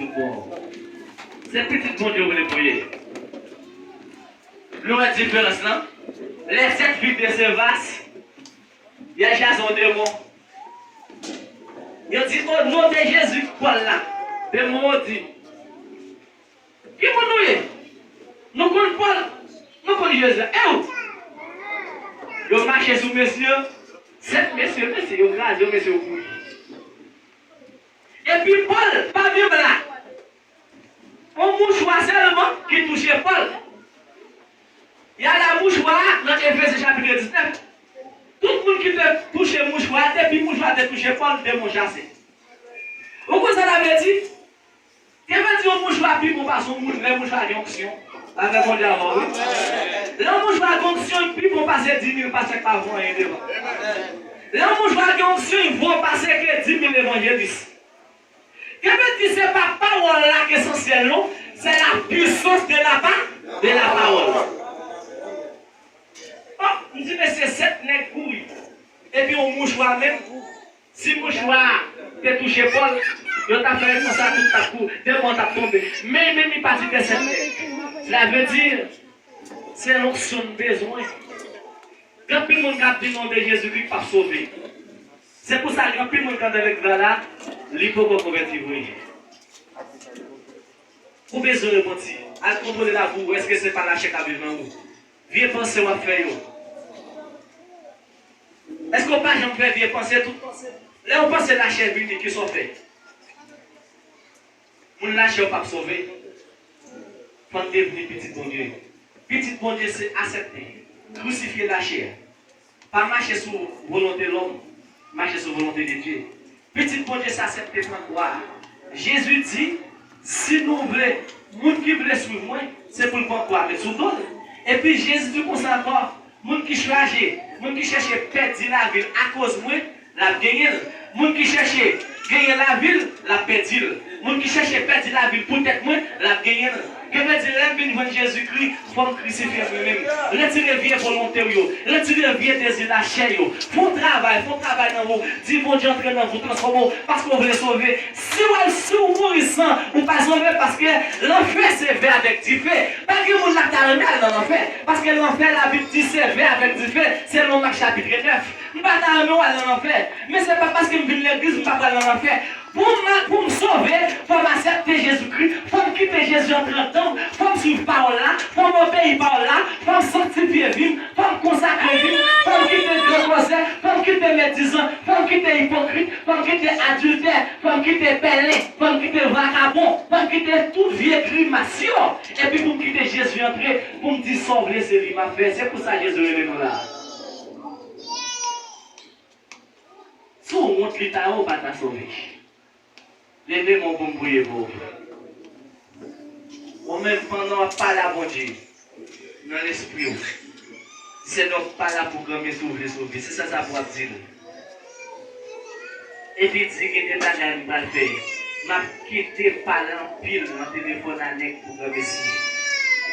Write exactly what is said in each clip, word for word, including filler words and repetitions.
Bon. Se pitit Bondye w vle pou ye. Nou wè diferans lan? Les sept fils de Scévas, y a chassé un démon. Yo di, "O non de Jezi, Pòl la." Demon yo di, "Ki moun nou ye? Nou konn Pòl, nou konn Jezi." E ou? Yo mache sou mesye, sèt mesye, mesye, yo kraze yo, mesye, yo kouri. Epi Pòl pa menm la. Yon mouchwa sèlman ki touche Pòl. Y a la mouchwa a nan Efezen chapit diznèf. Tout moun ki te touche mouchwa a, depi mouchwa a te touche Pòl, demon chase. Ou konn sa sa vle di? Te vle di yon mouchwa pi bon pase yon moun, lè mouchwa gen onksyon. Avèk Bondye avè w, wi. Lè yon mouchwa gen onksyon, li pi bon pase di mil pastè k pa voye anyen devan. Lè yon mouchwa gen onksyon, li vo pase ke di mil evanjelis. Ke vle di se pa pawòl la ki esansyèl non, se la puissance de la pa, de la parole. Oh, m di mesye sèt nèg kouri. Epi yon mouchwa menm, si mouchwa te touche Pòl, yo t ap fè konsa tout t ap kou, demon t ap tonbe. Men menm li pa ti te sèt nèg. Sa vle di, se lonksyon n bezwen. Gen anpil moun k ap di non de Jezikri k p ap sove. Se pou sa gen anpil moun k anndan legliz la, li poko konvèti vre. Ou bezwen repanti. Al kontwole lavi w, èske se pa lachè k ap viv nan ou? Vye panse w ap fè yo. Èske w pa janm fè vye panse tout panse? Lè yon panse lachè vini, kisa w fè? Moun lachè yo p ap sove. Fò n devni pitit Bondye. Pitit Bondye se aksepte, krisifye lachè a. Pa mache sou volonte lòm, mache sou volonte de Dye. Pitit Bondye se aksepte pran kwa a. Jezi di, si nou vle, moun ki vle swiv mwen, se pou l pran kwa a, met sou do l. Epi Jezi di konsa ankò, moun ki chaje, moun ki chèche pèdi lavi l akoz mwen, l ap genyen l. Moun ki chèche genyen lavi l, l ap pèdi l. Moun ki chèche pèdi lavi l poutèt mwen, l ap genyen l. Ke vle di, lè m vin jwenn Jezikri, fò m krisifye mwen menm. Retire vye volonte w yo. Retire vye dezi lachè yo. Fè yon travay, fè yon travay nan ou. Di Bondye antre nan ou, transfòme w, paske w vle sove. Si w al, si w mouri san ou pa sove, paske lanfè se vè avèk dife. Pa gen moun la ta renmen al nan lanfè, paske lanfè, Labib di, se vè avèk dife, selon Mak chapit nèf. M pa ta renmen w al nan lanfè, men se pa paske m vin legliz m pa pral nan lanfè. Pou m, pou m sove, fò m aksepte Jezikri, fò m kite Jezi antre anndan m, fò m swiv pawòl la, fò m obeyi pawòl la, fò m sanktifye vi m, fò m konsakre vi m, fò m kite gran kozè, fò m kite medizan, fò m kite ipokrit, fò m kite adiltè, fò m kite pèlen, fò m kite vakabon, fò m kite tout vye grimas yo, epi pou m kite Jezi antre, pou m di sa w vle se li m ap fè. Se pou sa Jezi rele nou la. Si w wont li ta ye, w pa ta sove. Leve men w pou m priye pou ou. Ou menm, pandan w ap pale a Bondye nan lespri w, Senyè, w pa la pou granmesi, w vle sove. Se sa sa pou w ap di l. Epi di, gen de bagay m pral fè. M ap kite pale anpil nan telefòn a nèg pou granmesi.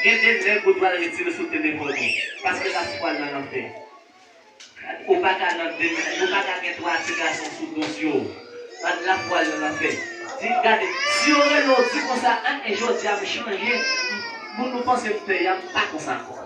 Gen de nèg ou pral retire sou telefòn ou, paske lafwa l nan lanfè. Ou pa ka nan de, ou pa ka gen twa ti gason sou dosye w. Gad lafwa l nan lanfè. Di, gade, si yo rele w, di konsa, an, e jodi a m chanje, m, moun nou panse m te ye a, m pa konsa ankò.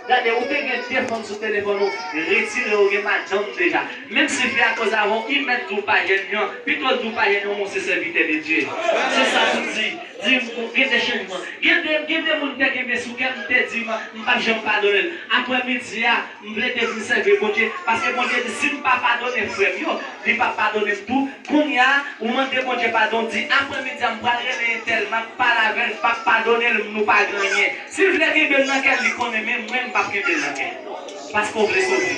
Gade, ou te gen de fanm sou telefòn ou, retire yo, gen madanm deja. Menm si fi a koze avè w, li mèt di w pa jèn jan, pito l di w pa jèn jan, men w se sèvitè de Dye. Se sa pou di, di, gen de chanjman. Gen de, gen de moun te kenbe sou kè m, te di, m, m p ap janm padone l. Aprè midi a, m vle te vin sèvi Bondye, paske Bondye di, si m pa padone frè m yo, li p ap padone m tou. Kounye a, ou mande Bondye padon, di, aprè midi a, m pral rele entèl, m ap pale avè l, m p ap padone l, nou pa gen anyen. Si l vle kenbe m nan kè l, li konnen, men mwen, m p ap kenbe l nan kè m. Paske w vle sove.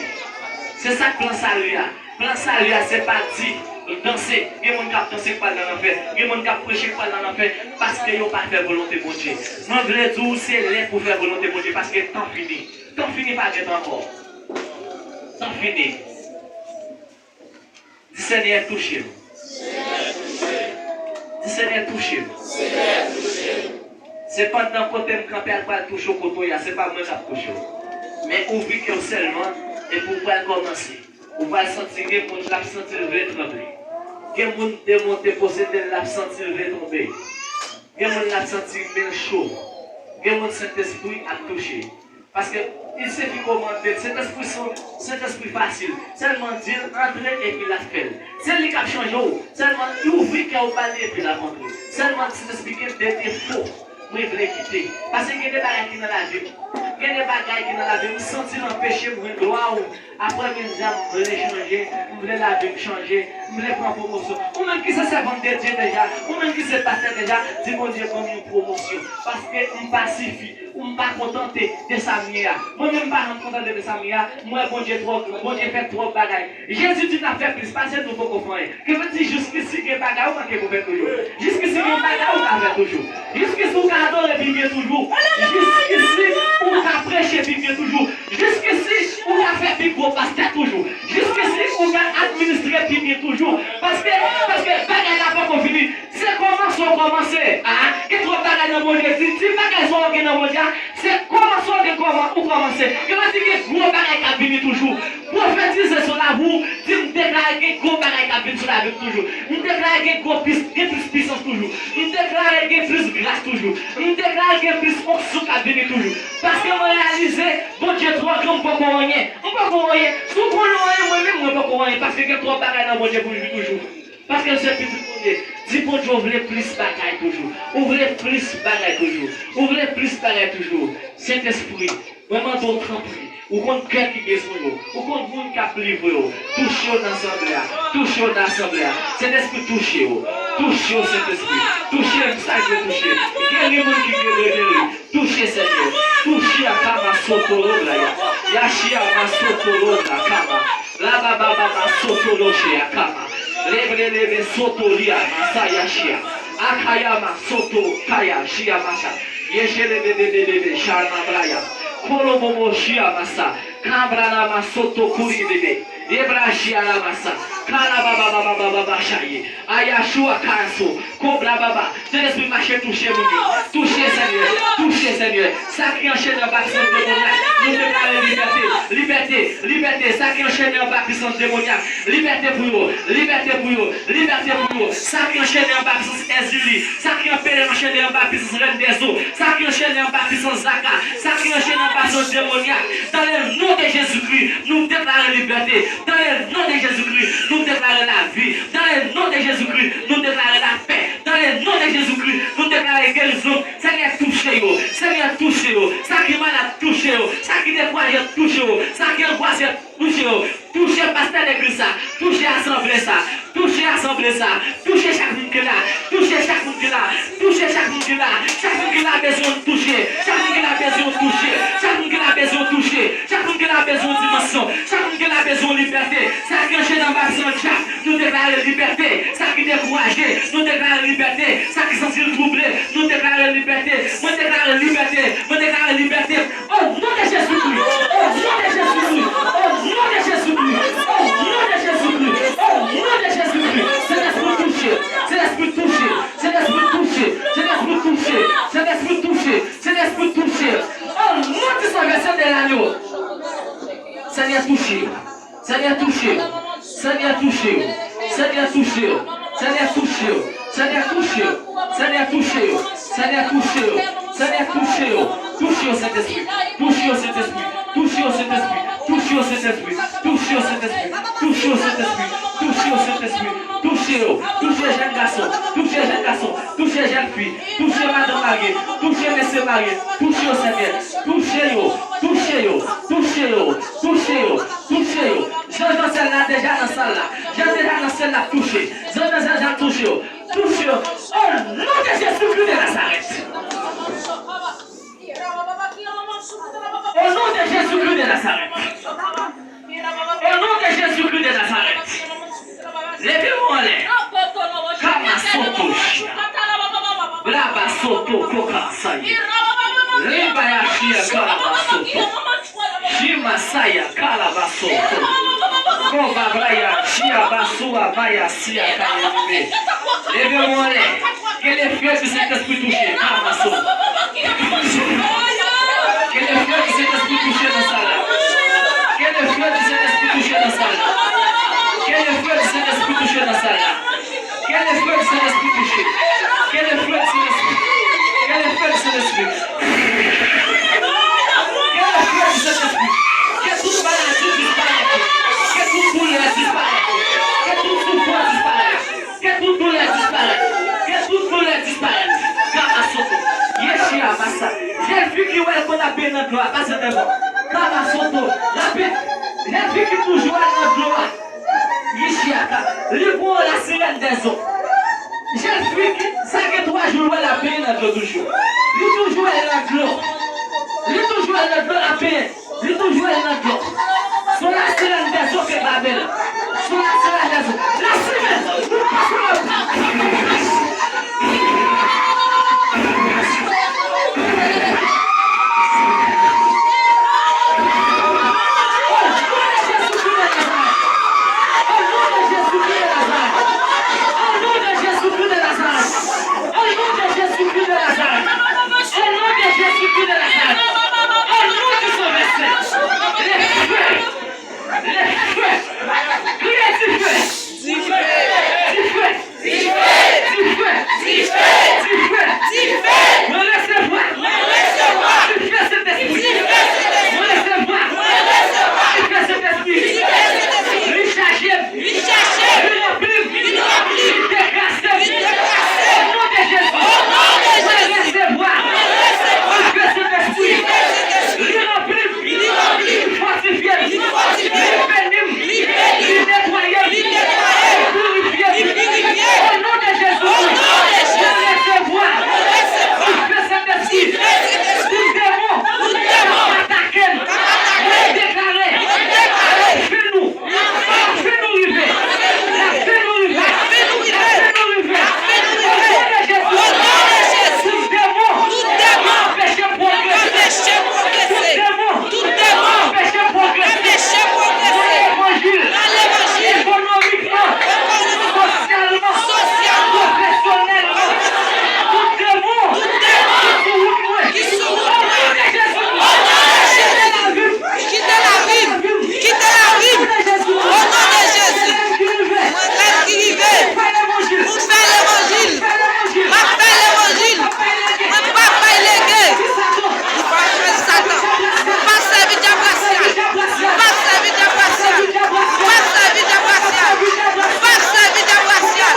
Se sa k plan sali a. Plan sali a, se pa di, danse. Gen moun k ap danse k pral nan lanfè. Gen moun k ap preche k pral nan lanfè. Paske yo pa fè volonte Bondye. Mwen vle di w, se lè pou fè volonte Bondye, paske tan fini. Tan fini pa gen tan ankò. Tan fini. Di, Senyè, touche m. Di, Senyè, touche m. Se pandan kote m kanpe a pral touche w kote w ye a, se pa mwen k ap touche w. Men ouvri kè w sèlman, epi w pral kòmanse. Ou pral santi gen moun l ap santi l vle tranble. Gen moun demon te posede l, l ap santi l vle tonbe. Gen moun l ap santi men l cho. Gen moun Sentespri ap touche. Paske il suffit komande l. Sentespri se, Sentespri fasil. Sèlman di l antre epi l ap fè l. Se li k ap chanje w. Sèlman ouvri kè w ba li epi l ap antre. Sèlman Sentespri gen de defo mwen vle kite. Paske gen de bagay ki nan lavi m. Gen de bagay ki nan lavi m, m santi l anpeche m jwenn glwa w. Aprè midi a, m vle chanje, m vle lavi m chanje, m vle pran pwomosyon. Ou menm ki se sèvant de Dye deja, ou menm ki se pastè deja, di Bondye ban m yon pwomosyon. Paske m pa sifi, ou m pa kontante de sa m ye a. Mwen menm m pa janm kontante de sa m ye a, m wè Bondye twò gran, Bondye fè twòp bagay. Jezi di n ap fè plis pase nou poko fè anyen. Ki vle di jiskisi gen bagay ou manke pou fè toujou. Jiskisi gen bagay ou ka fè toujou. Jiskisi ou ka adore pi byen toujou. Jiskisi ou ka preche pi byen toujou. Jiskisi ou ka fè pi gwo pastè toujou. Jiskisi ou ka administre pi byen toujou. Paske, paske bagay la poko fini. Se kòmanse w kòmanse. A, gen twòp bagay nan Bondye. Di, di bagay sa w gen nan Bondye a, se kòmanse w gen kòman, ou kòmanse. Yo di gen gwo bagay k ap vini toujou. Pwofetize sou lavi w, di m deklare gen gwo bagay k ap vin sou lavi m toujou. M deklare gen gwo plis, gen plis pisans toujou. M deklare gen plis gras toujou. M deklare gen plis onksyon k ap vini toujou. Paske mwen reyalize, Bondye twò gran, m poko anyen. M poko anyen. Si w konnen w anyen, mwen menm, mwen poko anyen. Paske gen twòp bagay nan Bondye pou m jwi toujou. Paske l se pitit Bondye. Di Bondye w vle plis bagay toujou. Ou vle plis bagay toujou. Ou vle plis bagay toujou. Sentespri, mwen mande w tanpri. Ou konn kè ki bezwen yo. Ou konn moun k ap livre yo. Touche yo nan asanble a. Touche yo nan asanble a. Sentespri touche yo. Touche yo, Sentespri. Touche m sa k dwe touche. Geri moun ki dwe geri. Touche, Senyè. Touche a kama sotoro blaya. Yashi a masotoro bla kama. Rabababa sotoro shia kama. Lebre lebe soto lia masaya shia. Akayama soto kaya shia masha. Yeshe lebe bebe bebe shama braya. Kolobobo shia masa. Kabra lama soto kuri bebe. Ebra shia lama sa. Karabababababa shaye. Ayashua karaso. Kobra baba. Sentespri mache touche moun yo. Touche, Senyè. Touche, Senyè. Sa ki anchene anba pwisans demonyak, nou deklare libète. Libète. Libète. Sa ki anchene anba pwisans demonyak, libète pou yo. Libète pou yo. Libète pou yo. Sa ki anchene anba pwisans Èzili, sa ki anpe-, anchene anba pwisans rèn dèzo, sa ki anchene anba pwisans Zaka, sa ki anchene anba pwisans demonyak, dans le nom de Jésus-Christ, nou deklare libète. Dans le nom de Jésus-Christ, nou deklare lavi. Dans le nom de Jésus-Christ, nou deklare lapè. Dans le nom de Jésus-Christ, nou deklare gerizon. Senyè, touche yo. Senyè, touche yo. Sa ki malad, touche yo. Sa ki dekouraje, touche yo. Sa ki angwase, touche yo. Touche pastè legliz sa. Touche asanble sa. Touche asanble sa. Touche chak moun ki la. Touche chak moun ki la. Touche chak moun ki la. Chak moun ki la bezwen touche. Chak moun ki la bezwen touche. Chak moun ki la bezwen touche. Chak moun ki la bezwen dimansyon. Chak moun ki la bezwen libète. Sa ki anchene anba pwisans dyab, nou deklare libète. Sa ki dekouraje, nou deklare libète. Sa ki santi l twouble, nou deklare libète. Mwen deklare libète. Mwen deklare libète. Au nom de Jésus-Christ. Au nom de Jésus-Christ. Au nom de Jésus-Christ. Au nom de Jésus-Christ. Au nom de Jésus-Christ. Sentespri touche. Sentespri touche. Sentespri touche. Sentespri touche. Sentespri touche. Sentespri touche. Au nom du sang versé de l'agneau. Senyè touche. Senyè touche yo. Senyè touche yo. Senyè touche yo. Touche yo, Sentespri. Touche yo, Sentespri. Touche yo, Sentespri. Touche yo, Sentespri. Touche yo, Sentespri. Touche yo, Sentespri. Touche yo, Sentespri. Touche yo, Sentespri. Touche yo. Touche jèn gason. Touche jèn gason. Touche jèn fi. Touche madanm marye. Touche mesye marye. Touche yo, Senyè. Touche yo. Touche yo. Touche yo. Touche yo. Touche yo. Jan Jansèl la deja nan sal la. Jan deja nan syèl la touche. Jan Jansèl deja touche yo. Touche yo. Au nom de Jésus-Christ de Nazareth. Au nom de Jésus-Christ de Nazareth. Au nom de Jésus-Christ de Nazareth. Leve w anlè. Kama soto shia. Blaba soto koka saye. Lemba ya shia kama soto. Shima saya kala basoto. Koba braya shia basua maya sia kaya libe. Leve w anlè. Que le feu du Saint-Esprit touche. Kamaso. Que le feu du Saint-Esprit touche nan sal la. Que le feu du Saint-Esprit touche nan sal la. Que le feu du Saint-Esprit touche nan sal la. Que le feu du Saint-Esprit touche. Que le feu du Saint-Esprit. Ke lefye di Sentespri. Ke tout maladi disparèt. Ke tout doulè disparèt. Ke tout soufrans disparèt. Ke tout doulè disparèt. Ke tout doulè disparèt. Kamasoto. Yeshia Masa. Jèn fi ki wè l konn ap benyen nan dlo a, pase devan. Kamasoto. Rapid. Jèn fi ki toujou al nan dlo a. Yeshia ka. Li gon la sirèn dèzo. Jèn fi ki, sa gen twa jou l wè l ap benyen nan dlo toujou. Li toujou al nan dlo. Li toujou al nan dlo ap benyen. Li toujou al nan dlo. Se yon lasirèn dèzo ke Babèl. Se yon lasirèn dèzo. Lasirèn! Nou pase nan Au nom de Jésus-Christ de Nazareth. Au nom de Jésus-Christ de Nazareth. Au nom de Jésus-Christ de Nazareth. Au nom de Jésus-Christ de Nazareth. Au nom du Sauveur Saint. Le feu. Le feu. Criez du feu. Du feu. Du feu. Dife! Dife! Dife! Dife! Mwen resevwa! Mwen resevwa! Dife Sentespri! Dife Sentespri! Mwen resevwa! Mwen resevwa! Dife Sentespri! Dife Sentespri! Li chaje m! Li chaje m! Li ranpli m! Li ranpli m! Li dekrase m! Li dekrase m! O non de Jezi! O non de Jezi! Mwen resevwa! Mwen resevwa! Dife Sentespri! Dife Sentespri! Li ranpli m! Li ranpli m! Li fòtifye m! Li fòtifye m! Li beni m! Li beni m! Li netwaye m! Li netwaye m! Li pirifye m! Li pirifye m! O non de Jezi! O non de Jezi! Mwen resevwa! Mwen resevwa! Dife Sentespri! Dife Sentespri! Tout demon! Tout demon! K ap atake m! K ap atake m! Mwen deklare! Mwen deklare! Lafen nou! Lafen nou rive! Lafen nou rive! Lafen nou rive! Lafen nou rive! Lafen nou rive! O non de Jezi! O non de Jezi! Tout demon! Tout demon! K ap anpeche m pwogrese! K ap anpeche m pwogrese! Tout demon! Tout demon! K ap anpeche m pwogrese! K ap anpeche m pwogrese! Nan levanjil! Nan levanjil! Ekonomikman! Ekonomikman! Sosyalman! Sosyalman! Pwofesyonèlman! Tout demon! Tout demon! Ki sou wout mwen! Ki sou wout mwen! O non de Jezi! O non de Jezi! Kite lavi m! Kite lavi m! Kite lavi m! O non de Jezi! Mwen rèv ki rive! Pou fè levanjil! Pou fè levanjil! M ap fè levanjil! Mwen p ap bay lege! Nou p ap sèvi Satan! Nou p ap sèvi dyab rasyal! Nou p ap sèvi dyab rasyal! Nou p ap sèvi dyab rasyal! Nou p ap sèvi dyab rasyal!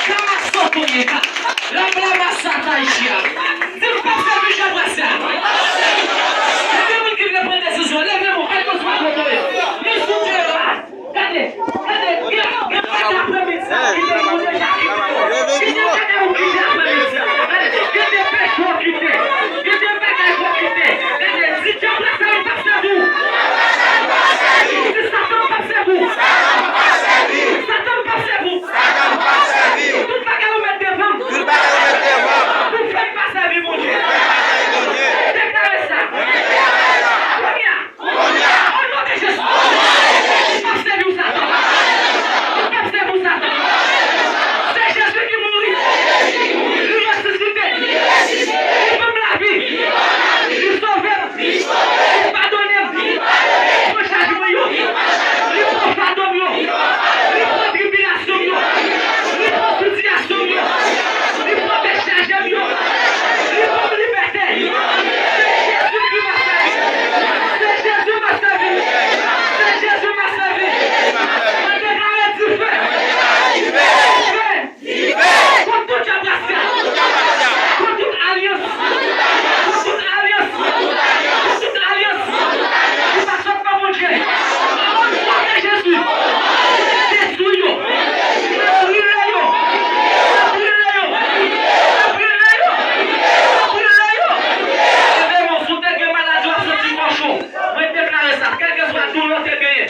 Kamasoto yeka. Lambla masata ishia. Di m p ap sèvi dyab rasyal. Gen moun ki vle pran desizyon, leve men w, kèlkeswa kote w ye. Men sou teren an. Gade, gade, gen, gen fèt aprèmidi sa ki te, nou deja kite. Gen de bagay ou kite aprèmidi sa. Gade, gen de peche ou kite. Gen de bagay ou kite. Gade, di dyab rasyal m p ap sèvi w. Di Satan m p ap sèvi w. Satan m p ap sèvi w. Tout bagay ou met devan m. Tout bagay ou met devan m. Pou fè m pa sèvi Bondye. Pou fè m pa sèvi Bondye. Deklare sa. Deklare sa. Kounye a. Kounye a. O non de Jezi. O non de Jezi. M p ap sèvi w Satan. M p ap sèvi w Satan. Se Jezi ki mouri. Li resisite. Li ban m lavi. Li sove m. Li padone m. Li pran chaj mwen yo. Li pran fado m yo. Li pran tribilasyon m yo. Li pran sitiyasyon m yo. Li pran tèt chaje m yo. Li ban m libète. Se Jezi ki m ap sèvi. Se Jezi m ap sèvi. Se Jezi m ap sèvi. Mwen deklare dife. Dife. Kont tout dyab rasyal. Kont tout alyans. Kont tout alyans. Kont tout alyans. Ki pa sot nan Bondye. O non de Jezi. Detwi yo. Brile yo. Brile yo. Brile yo. Brile yo. Leve men w, si w te gen maladi w ap santi mò cho. Mwen deklare sa. Kèlkeswa doulè w te genyen.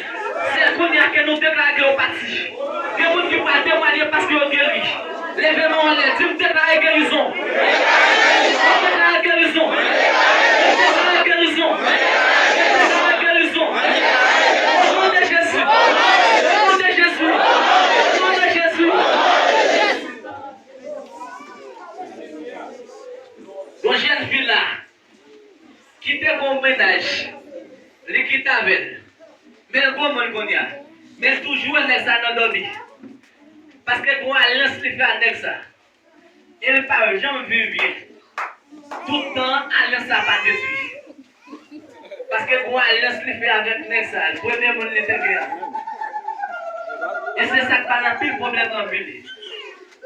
Se kounye a ke nou deklare ke yo pati. Gen moun ki pral temwaye paske yo geri. Leve men w anlè, di m deklare gerizon. Deklare gerizon. Deklare gerizon. Deklare gerizon. O non de Jezi. O non de Jezi. O non de Jezi. Yon jèn fi la. Kite gon mennaj, li kite avè l. Men l gwo moun kounye a. Men l toujou wè nèg sa nan dòmi. Paske gon alyans li fè ak nèg sa. E li pa janm viv byen. Tout tan an, alyans sa pa detwi. Paske gon alyans li fè avèk nèg sa. Premye moun li te gen an. E se sa k ba l anpil pwoblèm nan vi li.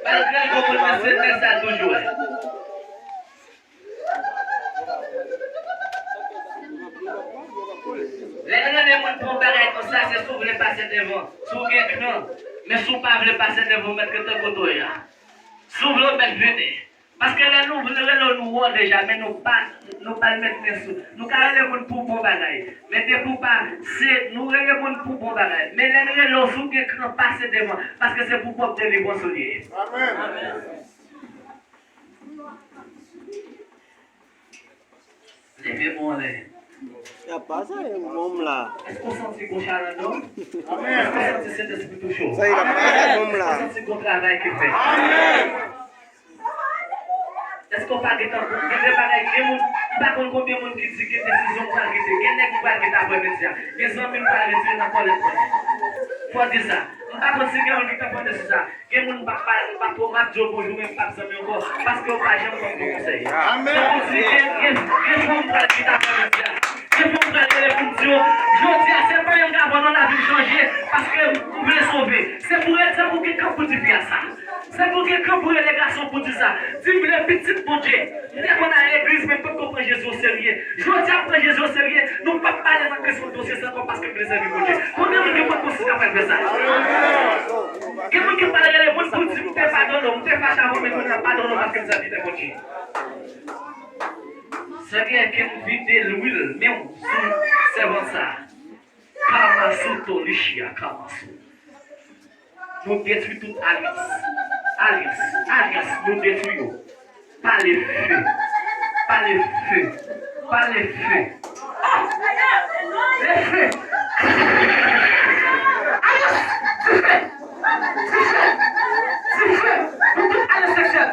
Malgre l gwo moun, men se nèg sa l toujou wè. Lè n rele moun pou yon bagay konsa, se si w vle pase devan, si w gen kran. Men si w pa vle pase devan, w mèt rete kote w ye a. Si w vle, w mèt vini. Paske lè nou vle rele w, nou wè w deja, men nou pa, nou pa mèt men sou. Nou ka rele moun pou bon bagay. Men depi w pa, se, nou rele moun pou bon bagay. Men lè n rele w, si w gen kran, pase devan. Paske se pou pwòp delivrans ou li ye. Amèn. Leve men w anlè. Y ap pase yon bonm la. Èske w santi gwo chalè nan do? Amèn. Èske w santi Sentespri touche w? Sa y ap pase bonm la. Èske w santi gwo travay ki fèt? Amèn. Èske w pa gentan, gen de bagay, gen moun, m pa konn konbyen moun ki di gen desizyon m pral kite, gen nèg m pral kite aprè midi a, gen zanmi m pral retire nan kòlèt mwen. Fò w di sa. M pa konn si gen moun ki te pran desizyon sa. Gen moun m p ap pale, m p ap twò, m ap di yo bonjou, men m p ap zanmi ankò, paske yo pa janm ban m bon konsèy. Amèn. Tankou di gen, gen, gen fanm pral kite aprè midi a. Gen fanm pral rele pou m di yo, jodi a, se pa yon gavan non, lavi m chanje, paske m vle sove. Se pou, se pou gen kran pou di fi a sa. Se pou gen kran pou rele gason pou di sa. Di m vle pitit Bondye. M te konn al legliz, men m potko pran Jezi oserye. Jodi a, m pran Jezi oserye. Nou p ap pale nan kesyon dosye sa ankò paske m vle sèvi Bondye. Konbyen moun ki potko si kapab fè sa? Gen moun ki pral rele moun pou di, "M te padone w, m te fache avè w, men kounye a padone w paske m sèvitè Bondye." Senyè, ke m vide lwil men w sou sèvant sa a. Kamasoto, Lichia, Kamasoto. Nou detwi tout alyans. Alyans, alyans, nou detwi yo. Pale fe. Pale fe. Pale fe. Oh! Le fe. Alyans, dife. Dife. Dife. Pou tout alyans seksyèl.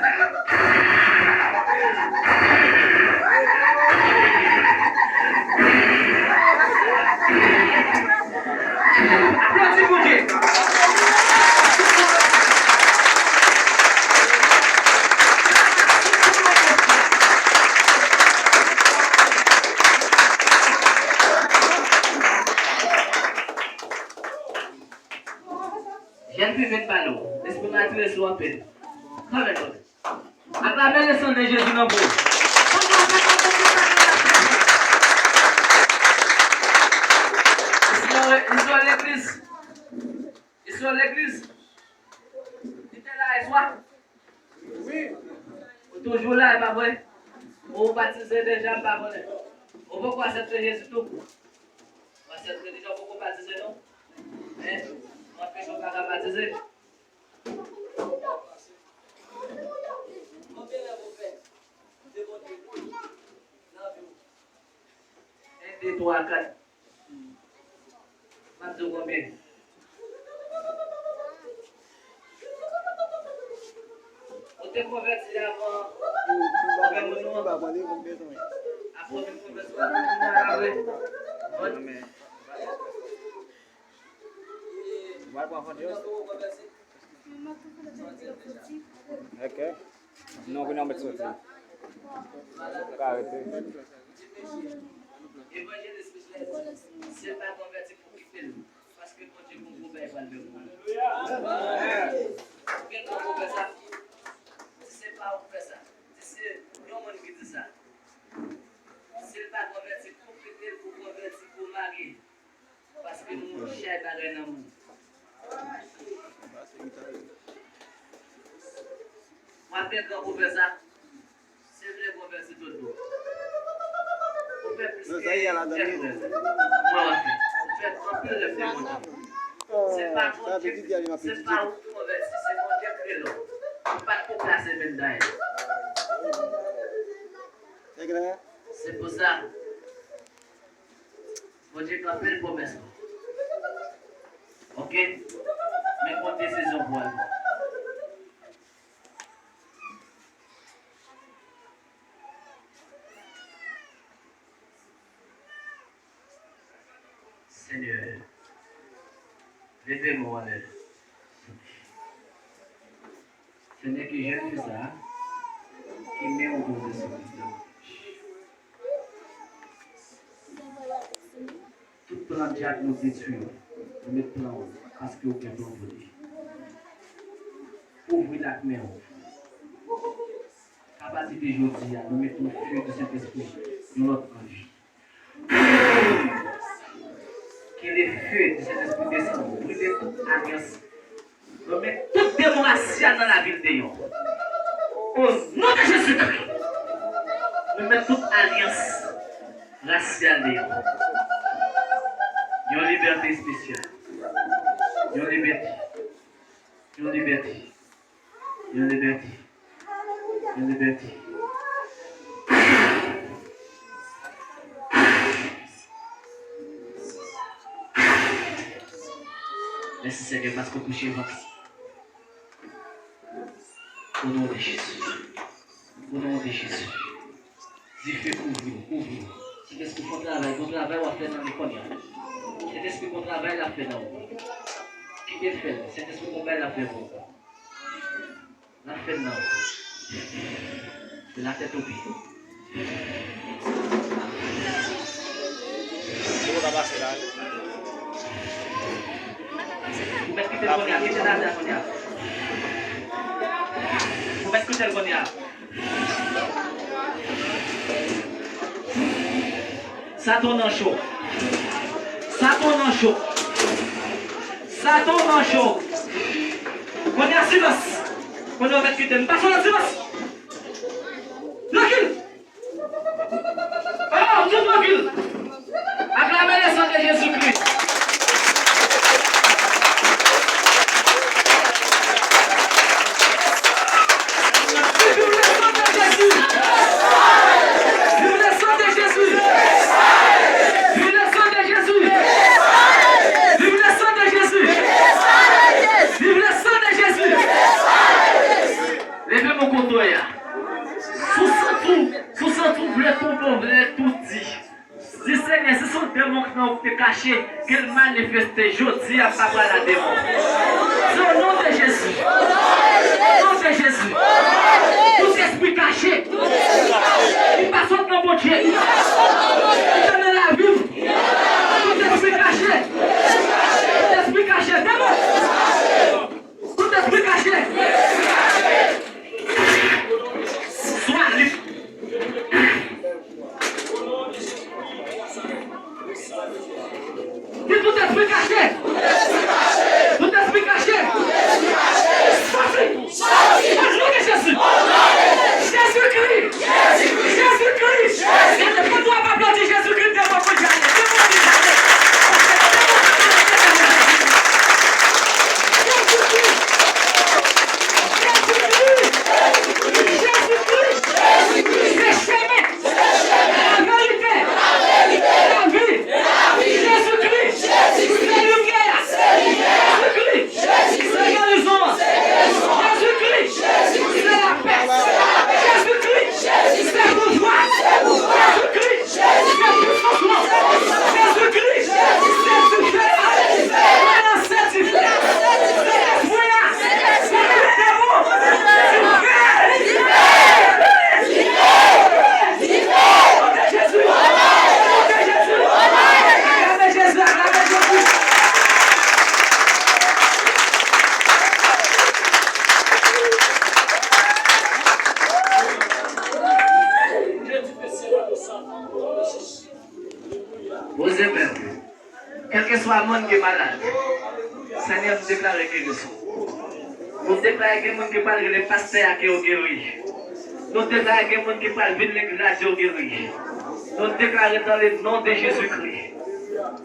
Aplodi Bondye. Jèn fi vin pale w. Lespri m atire sou anpil. Kanmenm. Aklame le san de Jezi nan po. Istwa, istwa legliz. Istwa legliz. Li te la yè swa. Wi. Ou toujou la, e pa vre? Ou batize deja, m pa konnen. Ou poko aksepte Jezi tou? Ou aksepte deja, ou poko batize non? Hein? Ou anpeche w pa ka batize? Konbyen rèv ou fè de Bondye nan vi w? En, de, twa, kat. M ap di w konbyen. Ou te konvèti avan ou fè moun nou an? Apre w vin konvèti, w ap vin moun nan apre. Bon. Ou pral pran fòt yo? Ok. Non, vin anmèt soti. Ou ka rete. Evanjelis Michel di, si l pa konvèti pou kite l, paske Bondye gon gwo bagay pral fè pou li. Ou gen dwa pou fè sa. Di se pa ou k fè sa. Di se yon moun ki di sa. Si l pa konvèti, pou kite l, pou konvèti, pou marye. Paske nou chay bagay nan moun. W ap gen tan pou fè sa. Se vle konvèti tout bon. Ou fè plis ke dèz rèv. Mwen anfen. Ou fè anpil rèv de Bondye. Se pa Bondye, se pa ou ki konvèti, se Bondye k rele w. Ou pa t pou plase men dayè. Se pou sa. Bondye kanpe l pwomès mwen. Oke? Men konte sezon pou al pran. Senyè, leve men w anlè. Senyè, ke jèn fi sa a, ke men w poze sou li. Tout plan dyab nou detwi yo. Nou met plan w, paske w gen plan pou li. Kouvri l ak men w. Apati de jodi a, nou met yon feu du Saint-Esprit, yon lòt anvi. Ke le feu du Saint-Esprit desann, brile tout alyans. Nou met tout demon rasyal nan lavil deyò. O non de Jezikri, nou met tout alyans rasyal deyò. Yon libète espesyal. Yon libète. Yon libète. Yon libète. Yon libète. Mèsi, Senyè, paske w touche vant. O non de Jezi. O non de Jezi. Dife kouvri w, kouvri w. Sentespri, fè yon travay, gon travay w ap fè nan li kounye a. Sentespri, gon travay l ap fè nan ou. Kite l fè l. Sentespri, gon bagay l ap fè pou ou. L ap fè l nan ou. De la tèt o pye. Kote w ka pase la? Ou mèt kite l kounye a, kite l atè kounye a. Ou mèt kite l kounye a. Satan nan cho. Satan nan cho. Satan nan cho. Kounye a silans. Kounye a w mèt kite m. Pase nan silans. Trankil. Oh, tout trankil. Aklame le sang de Jésus-Christ. Vive le sang de Jésus. Vive le sang de Jésus. Vive le sang de Jésus. Vive le sang de Jésus. Vive le sang de Jésus. Leve men w kote w ye a. Si w santi w, si w santi w vle tonbe, w vle tou di. Di, Senyè, si se yon demon k nan ou k te kache, ke l manifeste jodi a, m pa pral a demon. Se o non de Jezi. O non de Jezi. Tout espri kache, ki pa sot nan Bondye, ki te nan lavi w. Tout espri kache. Tout espri kache. Demon. Tout espri kache. Swa li. Di tout espri kache. Tout espri kache. Soti. O non de Jezi. Jezikri. Jezikri. Gade, pou nou ap aplodi Jezikri, demon pou jale. Demon pou jale. Jezikri. Jezikri. Jezikri. Se chemen. Laverite, lavi, Jezikri, se limyè a, Jezikri, se gerizon an, Jezikri, se lapè, Jezikri, se pouvwa, Jezikri, se pisans lan, Jezikri, se dife a, se dife a, se dife a. Poze men w. Kèlkeswa moun ki malad, Senyè, nou deklare gerizon. Nou deklare gen moun ki pral rele pastè a ke yo geri. Nou deklare gen moun ki pral vin legliz la, yo geri. Nou deklare dans le nom de Jésus-Christ.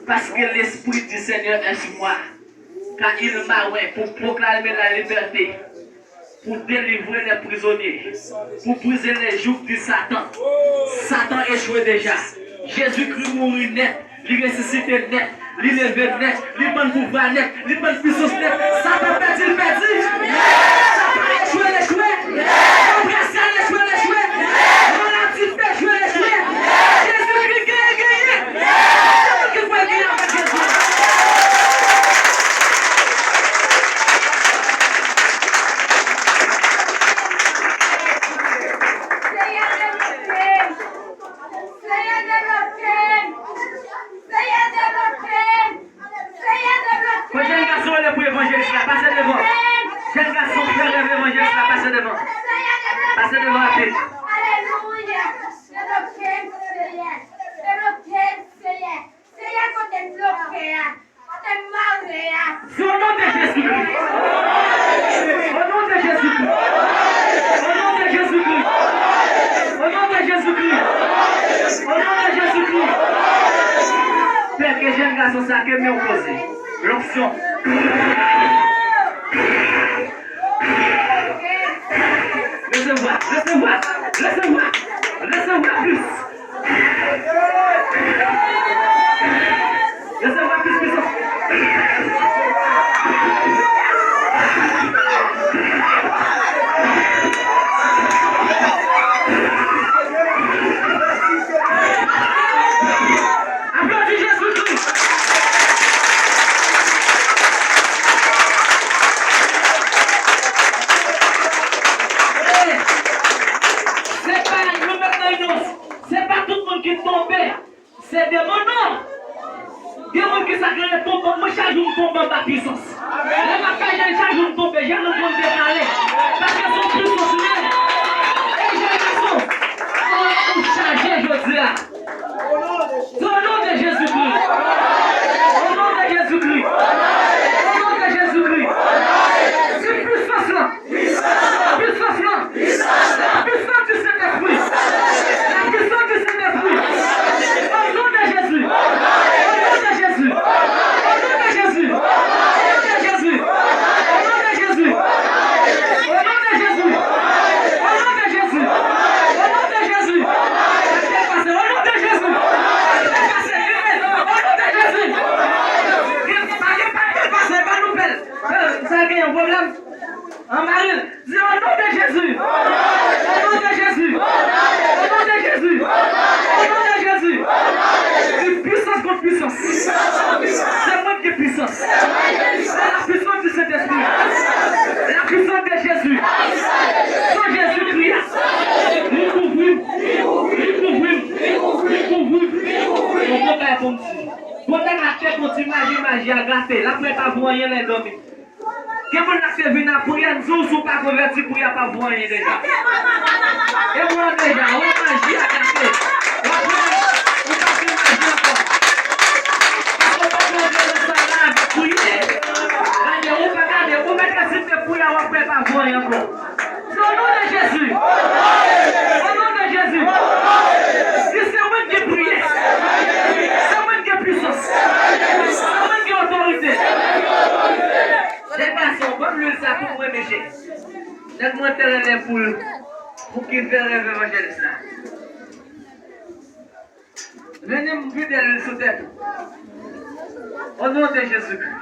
Parce que l'Esprit du Seigneur est sur moi, car il m'a oint pour proclamer la liberté, pour délivrer les prisonniers, pour briser les jougs du Satan. Satan echwe deja. Jezikri mouri nèt, li resisite nèt, li leve nèt, li pran pouvwa nèt, li pran pisans nèt. Satan pèdi, l pèdi. Satan echwe, l echwe. Opresyon echwe, l echwe. Maladi echwe, l echwe. Jezikri genyen, genyen. Ki kwè genyen avèk Jezi. Sa ke men w poze. Lonksyon. Resevwa, resevwa, resevwa, resevwa plis. Resevwa plis pisans. Aplodi Jezikri. Se pa nou menm nan inòs. Se pa tout moun ki tonbe. Se de moun non. Gen moun ki sa gen tonbe. Mwen chak jou m tonbe anba pisans. Lè m ap fè jèn chak jou m tonbe. Jèn nan konn dekale. Paske se yon pisans li ye. E jèn gason, ou chaje jodi a. Au nom de Jésus-Christ. Au nom de Jésus-Christ. Au nom de Jésus-Christ. Di pisans lan. Pisans lan. La puissance du Saint-Esprit. La puissance du Saint-Esprit. Au nom de Jésus. Au nom de Jésus. Au nom de Jésus. Au nom de Jésus. Au nom de Jésus. Au nom de Jésus. Au nom de Jésus. Au nom de Jésus. Au nom de Jésus. Au nom de Jésus. Gen pa, gen pa, gen pa, se pa nouvèl. Sa gen yon pwoblèm. An maril. Di, au nom de Jésus. Au nom de Jésus. Au nom de Jésus. Au nom de Jésus. Di, puissance contre puissance. Se mwen ki gen puissance. La puissance du Saint-Esprit. La puissance de Jésus. San Jezikri a. Li kouvri m. Li kouvri m. Li kouvri m. Bon, bon bagay pou m di. Bon, nèg la fè konn ti maji, maji a gate. L ap wè pa pou anyen lè l dòmi. Gen moun la k te vin a priyè, m di w, si w pa konvèti, priyè a p ap vo anyen deja. E mwen deja, wè maji a gate. W ap wè, ou pa fè maji ankò. Paske w pa konvèti sa la avèk priyè. Gade, ou pa gade, ou mèt resite priyè, w ap wè pa vo anyen ankò. Au nom de Jésus. Au nom de Jésus. Di se mwen ki gen priyè. Se mwen ki gen pisans. Se mwen ki gen otorite. Jèn gason, ban m lwil sa pou mwen, mesye. Nèg mwen te renmen pou l, pou ki fè rèv evanjelis la. Vini m vide lwil sou tèt ou. Au nom de Jésus-Christ.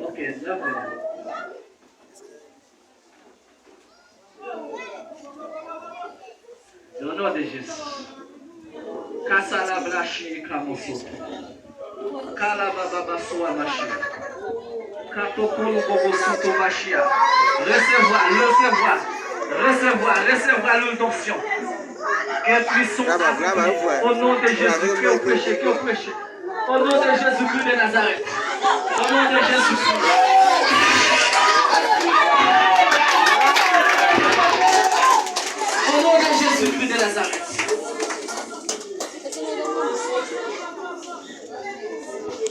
Ok, dakò. Au nom de Jésus. Kasala blashi kamoso. Kalabababa soa mashi. Katokolo bobo soto mashi a. Resevwa, resevwa, resevwa, resevwa lwil donksyon. Ke pwisan aplike. Au nom de Jésus, ke w preche, ke w preche. Au nom de Jésus-Christ de Nazareth. Au nom de Jésus-Christ. Au nom de Jésus-Christ de Nazareth.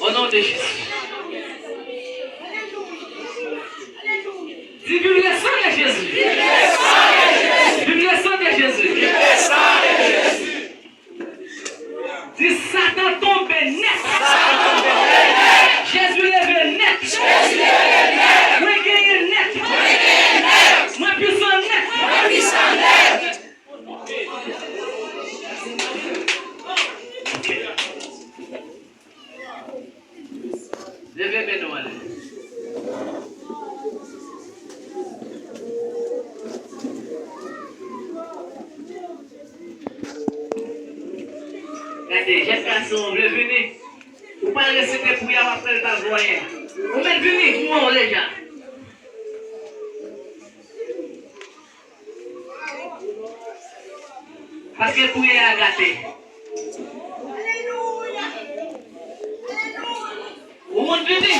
Au nom de Jésus. Di, viv le sang de Jésus. Viv le sang de Jésus. Di, Satan tonbe nèt. Jezi leve nèt. Mwen genyen nèt. Mwen pwisan nèt. Leve men nou anlè. Gade, jèn gason, ou vle vini? Ou pa resite priyè, w ap fè l pa vo anyen. Ou mèt vini, ou an deja. Paske priyè a gate. Ou moun vini.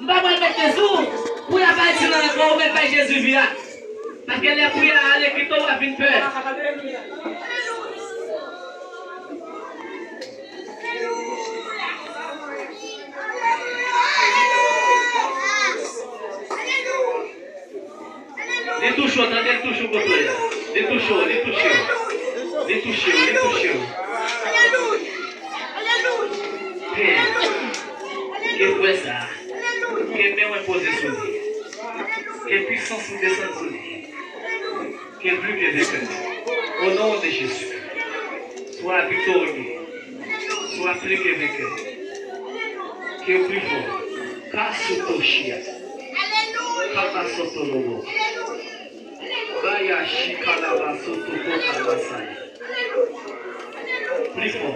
M pa pral mete sou ou. Priyè a pa itil ankò, ou mèt bay Jezi vi a. Paske lè priyè a ale kite w, w ap vin pè. Li touche w, tande, li touche w kote w ye. Li touche w, li touche w. Li touche w, li touche w. San sou desann sou li. Ke l pli ke venkè. O non de Jezi. Swa viktorye. Swa pli ke venkè. Ke l pli fò. Ka sou tochia. Ka pa soto lobo. Baya shikalabasoto kotabasaya. Pli fò.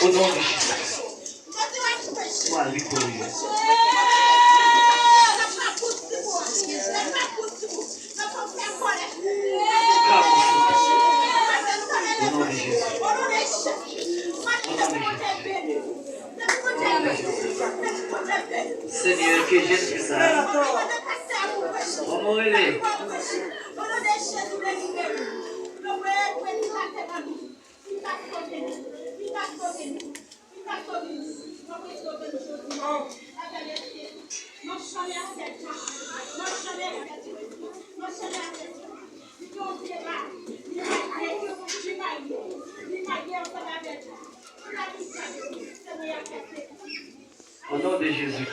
O non de Jezi. Swa viktorye. Ka pou sou. O non de Jezi. O non de Jezi. Senyè, ke Jezi sa. Kòman w rele? O non de Jezi.